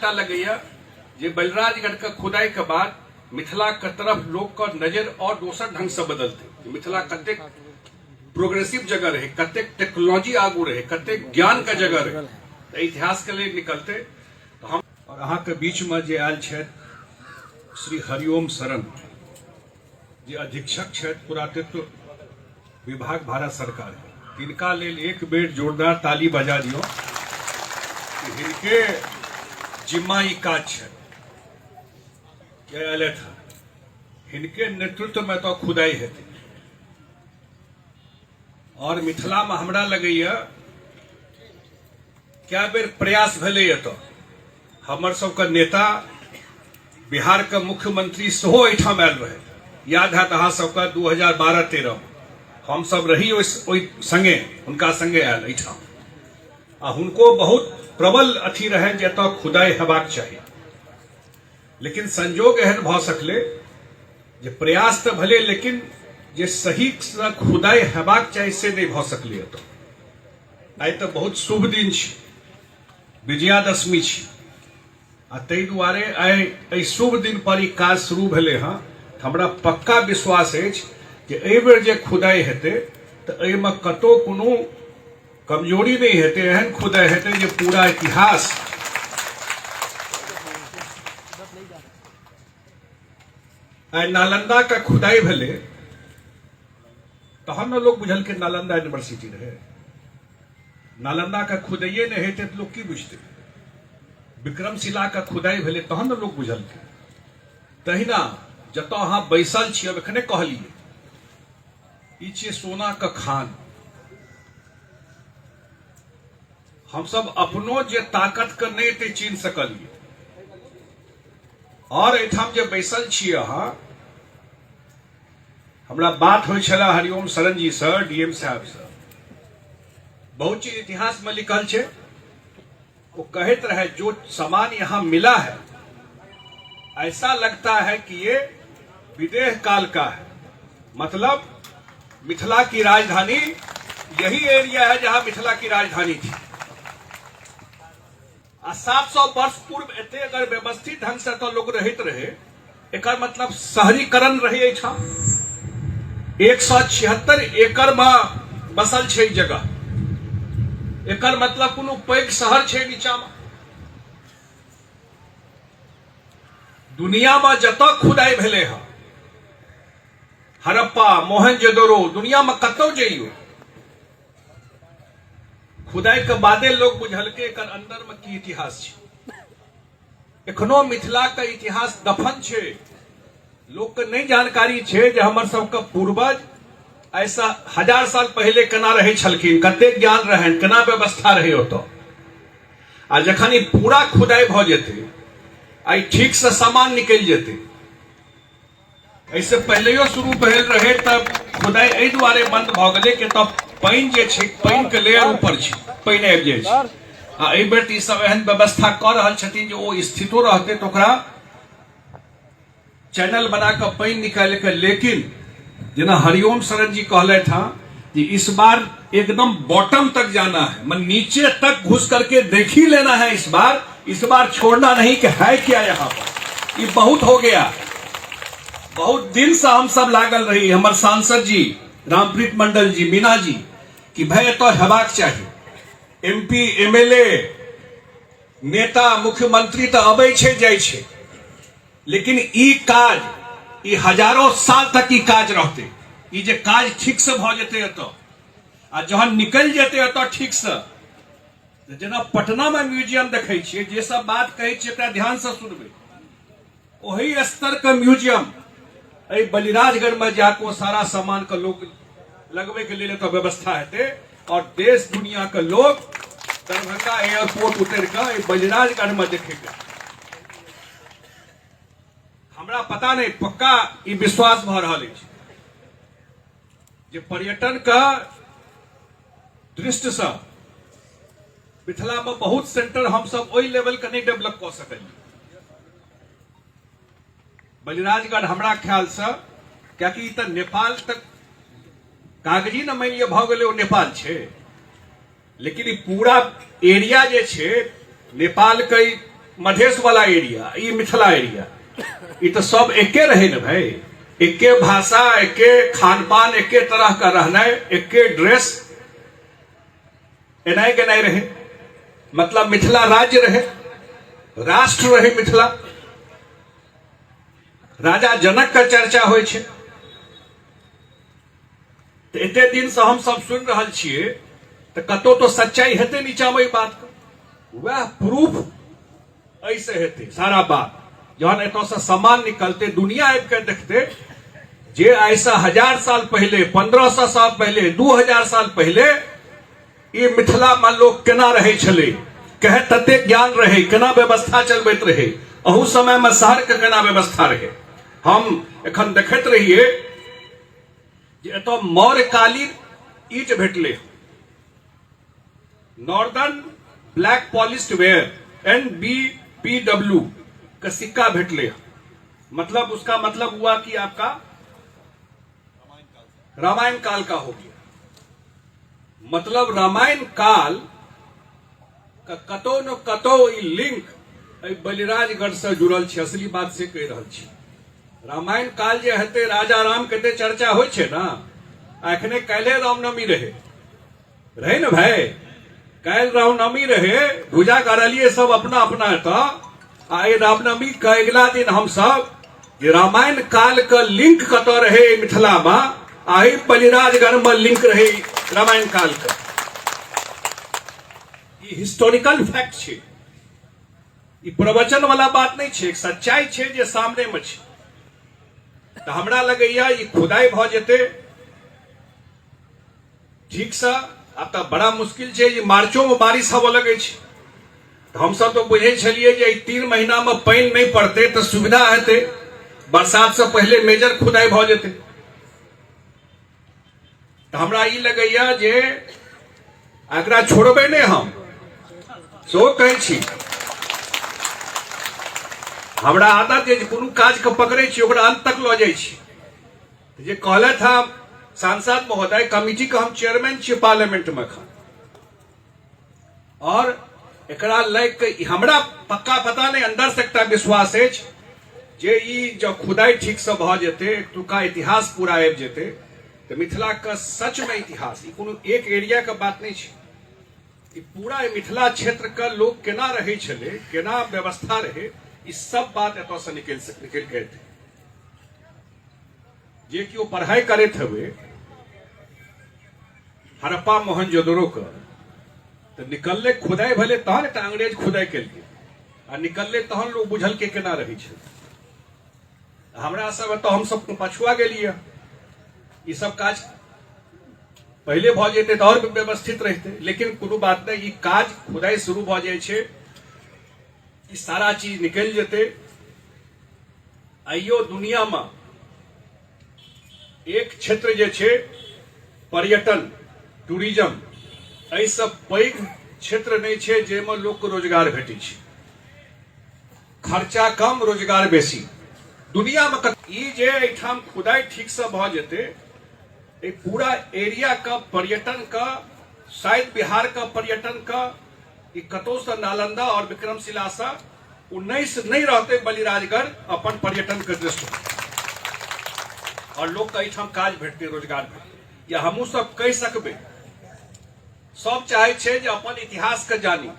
टा लगैया जे बलिराजगढ़ के खुदाई के बाद मिथिला के तरफ लोग के नजर और दोसर ढंग से बदलते। मिथिला कतेक प्रोग्रेसिव जगह रहे, कतेक टेक्नोलॉजी आगू रहे, कतेक ज्ञान के जगह रहे, तऽ इतिहास के लेल निकलते। तऽ हम और अहाँ के बीच में जे आयल छथि श्री हरिओम शरण, जे अधीक्षक छथि पुरातत्व विभाग भारत सरकार के, तिनका लेल एक बेर जोरदार ताली बजा दियौ। हिनके जिम्मा ई काज छै जे अयलथि हँ, हिनके नेतृत्व में तो खुदाई हेतै। और मिथिला में हमरा लगैया कए बेर प्रयास भेलैए, तऽ हमर सबके नेता बिहार के मुख्यमंत्री सेहो एहिठाम आयल रहे। याद हैत अहाँ सबके, 2012-13 में हम सब रही ओहि संगे, हुनका संगे आयल एहिठाम आ हुनको बहुत प्रबल अथी रहनि जे एतऽ खुदाई हेबाक चाही। लेकिन संजोग एहन भऽ सकलै जे प्रयास तऽ भेलै, लेकिन जे सही से खुदाई हेबाक चाही से नहि भऽ सकलै एतऽ। आइ तऽ बहुत शुभ दिन छै, विजयादशमी छी आ ताहि दुआरे आइ एहि शुभ दिन पर ई काज शुरू भेलै हँ। हमरा पक्का विश्वास अछि जे एहि बेर जे खुदाइ हेतै तऽ एहिमे कतहु कोनो कमजोरी नहि हेतै। एहन खुदाइ हेतै जे पूरा इतिहास आइ नालंदा के खुदाइ भेलै तहन ने लोक बुझलकै नालंदा यूनिवर्सिटी रहै। नालंदा के खुदाइए नहि हेतै तऽ लोक की बुझतै? विक्रमशिला के खुदाइ भेलै तहन ने लोक बुझलकै। तहिना जतऽ अहाँ बैसल छी, अब एखने कहलियै, ई छियै सोना के खान। हमसब अपनो जे ताकत के नहि एते चिन्ह सकलियै। और एहिठाम जे बैसल छी अहाँ, हमरा बात होइ छलै हरिओम शरण जी सँ, डीएम साहब सँ, बहुत चीज इतिहास में लिखल छै। वो कहत रहे, जो सामान यहाँ मिला है, ऐसा लगता है कि ये विदेह काल का है। मतलब मिथिला की राजधानी यही एरिया है जहां मिथिला की राजधानी थी। आ 700 वर्ष पूर्व एते अगर व्यवस्थित ढंग से तो लोग रहते रहे, एकर मतलब शहरीकरण रहे एहिठाम। 176 एकड़ में बसल छै जगह, एकर मतलब कोनो पैघ शहर छै नीचा में। दुनिया में जतऽ खुदाई भेलै हँ, हड़प्पा, मोहनजोदड़ो, दुनिया में कतौ जइयो, खुदाई के बादे लोग बुझलकै एकर अंदर में की इतिहास छै। एखनो मिथिला के इतिहास दफन छै। लोक के नहि जानकारी छै जे हमर सबके पूर्वज ऐसा हजार साल पहिले केना रहै छलखिन, कतेक ज्ञान रहनि, केना व्यवस्था रहै ओतऽ। आ जखन ई पूरा खुदाई भऽ जेतै आ ई ठीक से सामान निकलि जेतै, एहिसँ पहिलेयो शुरू भेल रहे तऽ खुदाई एहि दुआरे बंद भऽ गेलै कि तब पानि जे छै, पानिके लेयर ऊपर छै, पानि आबि जाइ छै। आ एहि बेर तऽ ई सब एहन व्यवस्था कऽ रहल छथिन जे ओ स्थितो रहतै तऽ ओकरा चैनल बना कऽ पानि निकालि कऽ। लेकिन जेना हरिओम शरण जी कहलथि हँ कि इस बार एकदम बॉटम तक जाना है, मन नीचे तक घुस करके देख ही लेना है इस बार, इस बार छोड़ना नहीं कि है क्या यहाँ पर। ये बहुत हो गया, बहुत दिन से हम सब लागल रही, हमर सांसद जी रामप्रीत मंडल जी, मीना जी, कि भाई एतऽ हेबाक चाही। एमपी, एमएलए, नेता, मुख्यमंत्री तऽ अबै छै, जाइ छै, लेकिन ई काज ई हजारों साल तक ई काज रहतै। ई जे काज ठीक से भऽ जेतै एतऽ आ जहन निकलि जेतै एतऽ ठीक से, जेना पटना में म्यूजियम देखै छियै, जे सब बात कहै छियै एकरा ध्यान से सुनबै, ओही स्तर के म्यूजियम एहि बलिराजगढ़ में जाके ओ सारा सामान के लोग लगबै के लेल एतऽ व्यवस्था हेतै और देश दुनिया के लोग दरभंगा एयरपोर्ट उतर के एहि बलिराजगढ़ में देखेगा। हमरा पता नहीं, पक्का ई विश्वास भऽ रहल अछि जे पर्यटन के दृष्टि से मिथिला में बहुत सेंटर हम सब ओहि लेवल के नहीं डेवलप कऽ सकलियै। बलिराजगढ़ हमरा ख्याल से, कियाकि ई तऽ नेपाल तक कागजी ने मानि लिअ भऽ गेलै, ओ नेपाल छै, लेकिन ई पूरा एरिया जे छै नेपाल के मधेश वाला एरिया, ई मिथिला एरिया, ई तऽ सब एके रहे ने भाई। एके भाषा, एके खान पान, एके तरह का रहनाइ, एके ड्रेस, एनाइ गेनाइ रहे। मतलब मिथिला राज्य रहे, राष्ट्र रहे मिथिला। राजा जनक के चर्चा होइ छै। तऽ एते दिन से हम सब सुनि रहल छियै, तऽ कतौ तो सच्चाई हेतै नीचा मे एहि बात के। वएह प्रूफ एहिसँ हेतै सारा बात। जहन एतऽसँ सामान निकलतै, दुनिया आबि कऽ देखतै जे आइसँ 1000 साल पहिले, 1500 साल पहिले, 2000 साल पहिले ई मिथिलामे लोक केना रहै छलै, कहे ततेक ज्ञान रहै, केना व्यवस्था चलबैत रहै, अहू समयमे शहरके केना व्यवस्था रहै। हम एखन देखैत रहियै जे एतऽ मौर्यकालीन ईट भेटलै, Northern Black Polished Ware NBPW का सिक्का भेटले। मतलब उसका मतलब हुआ कि आपका रामायण काल का हो गया। मतलब रामायण काल का कतौ न कतौ ई लिंक एहि बलिराजगढ़ से जुड़ल छै। असली बात से कहि रहल छी। रामायण काल जे हेतै, राजा राम के चर्चा होइ छै ने। आ एखने काल्हि रामनवमी रहे रहे ने भाई, काल्हि रामनवमी रहे, ध्वजा गाड़लिए सब अपना अपना एतऽ। आ एहि रामनवमी के अगिला दिन हमसब जे रामायण काल के लिंक कतऽ रहे मिथिला में, आ एहि बलिराजगढ़ में लिंक रहे रामायण काल के। ई हिस्टोरिकल फैक्ट छै, ई प्रवचन वाला बात नहि छै, एक सच्चाई छै जे सामने में छै। तऽ हमरा लगैया ई खुदाई भऽ जेतै ठीकसँ। आब तऽ बड़ा मुश्किल छै जे मार्चोमे बारिश होबऽ लगै छै। तऽ हमसब तऽ बुझै छलियै जे एहि 3 महीनामे पानि नहि पड़तै तऽ सुविधा हेतै, बरसातसँ पहिले मेजर खुदाइ भऽ जेतै। तऽ हमरा ई लगैया जे एकरा छोड़बै नहि हम, सेहो कहै छी। हमरा आदत जे कोनो काजके पकड़ै छी, ओकरा अंत तक लऽ जाइ छी। जे कहलथि हँ सांसद महोदय, कमिटी के हम चेयरमैन छियै पार्लियामेंट में एखन, और एकरा लग के हमरा पक्का पता नहि, अंदर से एकटा विश्वास अछि जे ई जब खुदाई ठीक से भऽ जेतै, एतुका इतिहास पूरा आबि जेतै, तऽ मिथिला के सच में इतिहास, ई कोनो एक एरिया के बात नहि छै, ई पूरा मिथिला क्षेत्र के लोग केना रहै छलै, केना व्यवस्था रहै, ई सब बात एतऽ से निकलि निकलि के एतै। जे केओ पढ़ाइ करैत हेबै हड़प्पा मोहनजोदड़ो के, तऽ निकललै, खुदाइ भेलै तहन एकटा अंग्रेज खुदाइ केलकै आ निकललै, तहन लोक बुझलकै केना रहै छै। हमरा सब एतऽ हमसब पछुआ गेलियै। ई सब काज पहिले भऽ जेतै तऽ आओर व्यवस्थित रहितै, लेकिन कोनो बात नहि। ई काज खुदाइ शुरू भऽ जाइ छै, ई सारा चीज निकलि जेतै। आइयो दुनियामे एक क्षेत्र जे छै पर्यटन, टूरिज्म, एहिसँ पैघ क्षेत्र नहि छै जाहिमे लोकके रोजगार भेटै छै। खर्चा कम, रोजगार बेसी। दुनियामे ई जे एहिठाम खुदाइ ठीकसँ भऽ जेतै, एहि पूरा एरियाके पर्यटनके, शायद बिहारके पर्यटनके ई कतौसँ नालंदा और विक्रमशिलासँ 19 नहि रहतै बलिराजगढ़ अपन पर्यटन के दृष्टि, और लोक के एहिठाम काज भेटतै, रोजगार भेटतै। या हमहूँ सब कहि सकबै, सब चाहै छै जे अपन इतिहास के जानी।